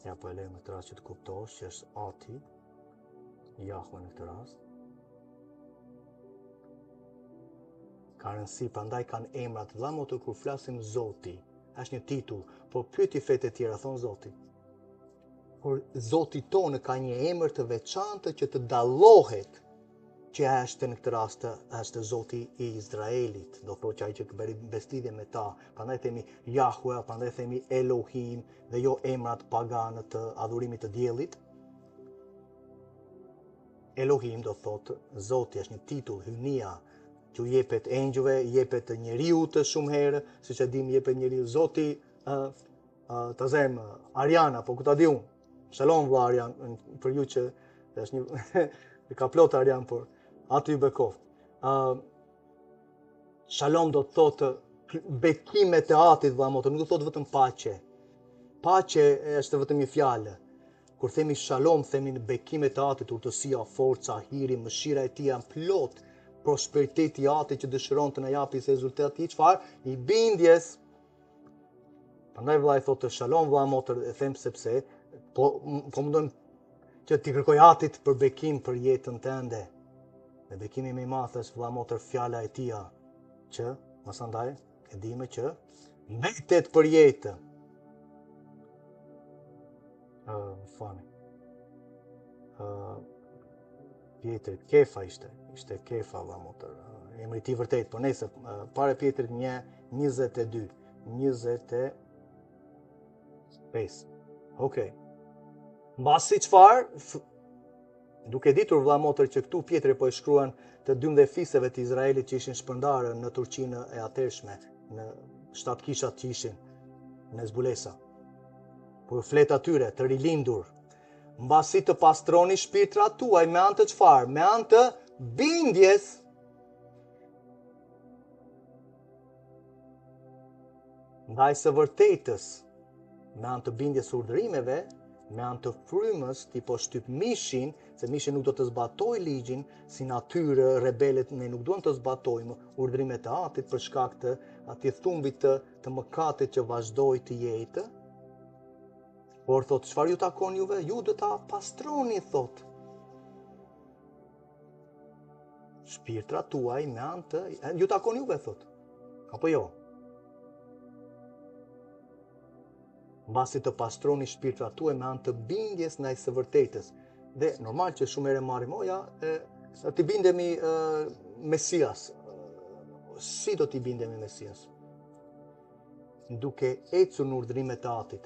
Ja, po e lejmë këtë rast që të kuptosh që është Ati, Jahwe në këtë rast. Ka rëndësi, prandaj kanë emrat vëlla motër kur flasim Zoti. Është një titull, po pyeti fetë e tjera thonë Zoti. Por Zoti tonë ka një emër të veçantë që të dallohet që është në këtë rast është Zoti i Izraelit, do thotë që ai që bëri besëlidhje me ta. Prandaj themi Jahwe, prandaj themi Elohim dhe jo emrat paganë të adhurimit të diellit. Elohim do thotë Zoti është një titull, hyjnia që u jepet engjëjve, jepet njeriut shumë herë, siç e dimë jepet njeriu Zoti, ë uh, ta zëmë Arjan apo ku ta di unë. Shalom vëlla Arjan, për ju që është një ka plot Arjan, por Ati ju bekoftë. Ë uh, Shalom do të thotë bekimet e Atit vëlla motër, nuk do të thotë vetëm paqe. Paqe është vetëm një fjalë. Kur themi shalom, themi në bekimet e Atit, urtësia, forca, hiri, mëshira e tij janë plot prosperiteti i Atit që dëshiron të na japi si rezultat i çfarë? I bindjes. Prandaj vëllai thotë shalom vëlla motër, e them sepse po po mundojmë që t'i kërkoj Atit për bekim për jetën tënde. Dhe bekimi më i madh është vëlla motër fjala e tija që masandaj e dimë që mbetet për jetë. Ë, uh, më falni. Ë uh, Pjetrit, Kefa ishte, ishte Kefa vëlla motër. Emri i tij vërtet, por nejse parë Pjetrit 1 22, 25. Okej. Okay. Mbasi çfarë? Duke ditur vëlla motër që këtu Pjetri po e shkruan të 12 fiseve të Izraelit që ishin shpërndarë në Turqinë e atëhershme, në shtatë kishat që ishin në zbulesa. Po u flet atyre të rilindur, Mbasi të pastroni shpirtrat tuaj me anë të çfarë? Me anë të bindjes. Ndaj së vërtetës, me anë të bindjes së urdhërimeve, me anë të frymës, ti po shtyp mishin, se mishi nuk do të zbatojë ligjin, si natyrë rebele ne nuk duam të zbatojmë urdhërimet e atit për shkak të atij thumbit të, të mëkatit që vazhdoi të jetë, Por thotë, çfarë ju takon juve? Ju do ta pastroni, thotë. Shpirtrat tuaj me anë të ju takon juve, thotë. Apo jo? Mbasi të pastroni shpirtrat tuaj me anë të bindjes ndaj së vërtetës. Dhe normal që shumë herë marrim oja, e, t'i bindemi e, Mesias. Si do t'i bindemi Mesias? Duke ecur në urdhërimet e Atit.